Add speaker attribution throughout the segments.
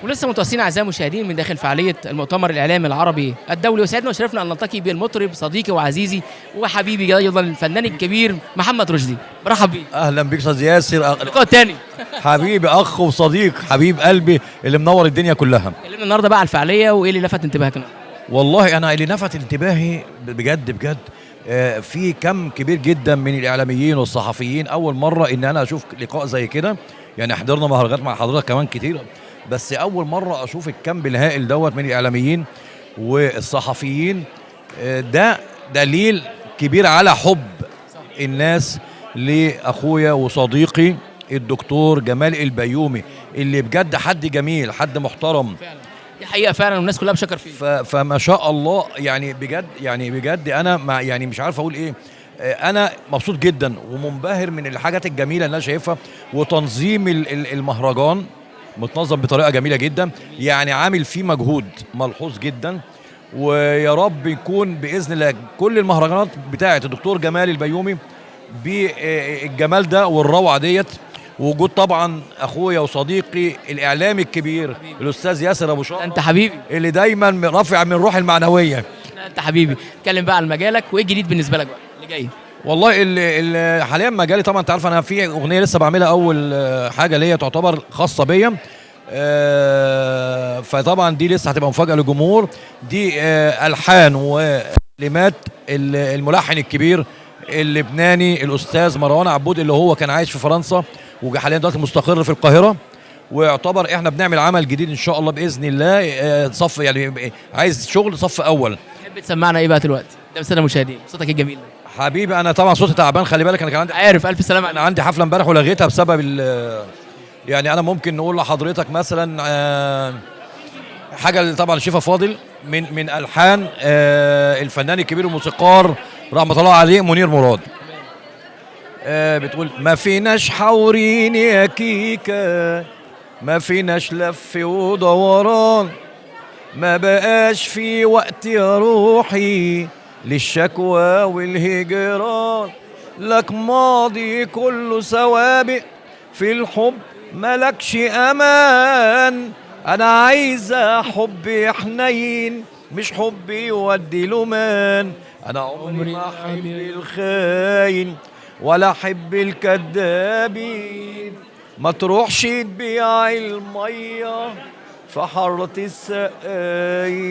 Speaker 1: ولسه متواصلين اعزائي المشاهدين من داخل فعالية المؤتمر الاعلامي العربي الدولي، وسعدنا وشرفنا ان نلتقي بالمطرب صديقي وعزيزي وحبيبي ايضا الفنان الكبير محمد رشدي. برحب بيك.
Speaker 2: اهلا بيك استاذ ياسر.
Speaker 1: اللقاء الثاني.
Speaker 2: حبيبي، اخ وصديق، حبيب قلبي اللي منور الدنيا كلها.
Speaker 1: كلمنا النهارده بقى على الفعالية وايه اللي لفت انتباهك النهارده؟
Speaker 2: والله انا اللي لفت انتباهي بجد بجد في كم كبير جدا من الاعلاميين والصحفيين. اول مرة ان انا اشوف لقاء زي كده، يعني حضرنا مهرجانات مع حضرتك كمان كتير، بس اول مرة اشوف الكم الهائل دوت من الاعلاميين والصحفيين. ده دليل كبير على حب الناس لاخويا وصديقي الدكتور جمال البيومي، اللي بجد حد جميل، حد محترم.
Speaker 1: فعلا دي حقيقة فعلا، والناس كلها بشكر فيه.
Speaker 2: فما شاء الله، يعني بجد، يعني بجد انا ما يعني مش عارف اقول ايه. انا مبسوط جدا ومنبهر من الحاجات الجميلة اللي انا شايفها، وتنظيم المهرجان متنظم بطريقة جميلة جدا، يعني عامل فيه مجهود ملحوظ جدا. ويا رب يكون باذن الله كل المهرجانات بتاعه الدكتور جمال البيومي بالجمال ده والروعه ديت. وجود طبعا اخويا وصديقي الاعلامي الكبير الاستاذ ياسر ابو شقرة،
Speaker 1: انت حبيبي،
Speaker 2: اللي دايما رافع من روحي المعنوية.
Speaker 1: لا انت حبيبي. اتكلم بقى عن مجالك وايه الجديد بالنسبة لك بقى اللي جاي؟
Speaker 2: والله اللي حاليا مجالي طبعا انت عارف انا في اغنية لسه بعملها، اول حاجة ليا تعتبر خاصة بيا، فطبعا دي لسه هتبقى مفاجاة للجمهور. دي الحان وكلمات الملحن الكبير اللبناني الاستاذ مروان عبود، اللي هو كان عايش في فرنسا وحاليا دلوقتي مستقر في القاهرة. ويعتبر احنا بنعمل عمل جديد ان شاء الله باذن الله، صف يعني عايز شغل صف اول.
Speaker 1: تحب تسمعنا ايه بقى دلوقتي؟ ده بس المشاهدين صوتك الجميل ده.
Speaker 2: حبيبي انا طبعا صوتي تعبان، خلي بالك انا كان عندي
Speaker 1: عارف، الف سلامه.
Speaker 2: انا عندي حفلة امبارح ولغيتها بسبب يعني انا ممكن نقول لحضرتك مثلا حاجة طبعا شيفا فاضل من الحان الفنان الكبير الموسيقار رحمه الله عليه منير مراد. بتقول ما فيناش حورين يا كيكة، ما فيناش لف ودوران، ما بقاش في وقت يا روحي للشكوى والهجران، لك ماضي كله سوابق في الحب ملكش امان، انا عايزه حب حنين مش حب يودي لمان، انا عمري ما احب الخاين ولا احب الكدابين، ما تروحش تبيع المية في حارة السقايين،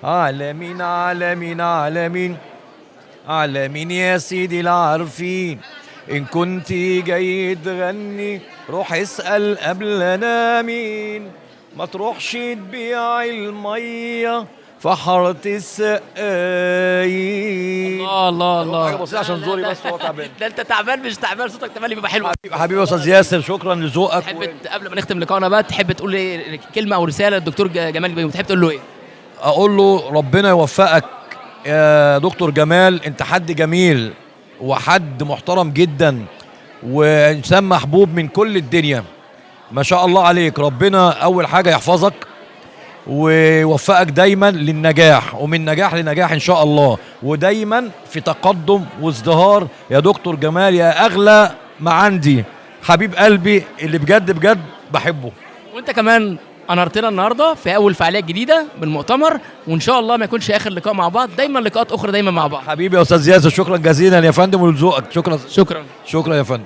Speaker 2: عالمين عالمين عالمين عالمين يا سيدي العارفين، إن كنت جاي تغني روح اسأل قبل أنا مين، ما تروحش تبيع المية في حارة السقايين.
Speaker 1: الله الله الله.
Speaker 2: حاجة بسيطة عشان زوري بس هو تعبان.
Speaker 1: ده انت تعبان مش تعبان، صوتك تعبان بيبقى حلو.
Speaker 2: حبيبي يا استاذ ياسر، شكرا لذوقك.
Speaker 1: تحب قبل ما نختم لقائنا بقى تحب تقول ايه كلمة او رسالة للدكتور جمال البيومي، تحب تقول له ايه؟
Speaker 2: اقول له ربنا يوفقك يا دكتور جمال، انت حد جميل وحد محترم جدا وانسان محبوب من كل الدنيا، ما شاء الله عليك. ربنا اول حاجة يحفظك ويوفقك دايما للنجاح، ومن نجاح لنجاح ان شاء الله، ودايما في تقدم وازدهار يا دكتور جمال، يا اغلى ما عندي، حبيب قلبي اللي بجد بجد بحبه.
Speaker 1: وانت كمان انارتنا النهارده في اول فعالية جديدة بالمؤتمر، وان شاء الله ما يكونش اخر لقاء مع بعض، دايما لقاءات اخرى دايما مع بعض.
Speaker 2: حبيبي يا استاذ ياسر، شكرا جزيلا يا فندم ولذوقك. شكرا
Speaker 1: شكرا
Speaker 2: شكرا يا فندم.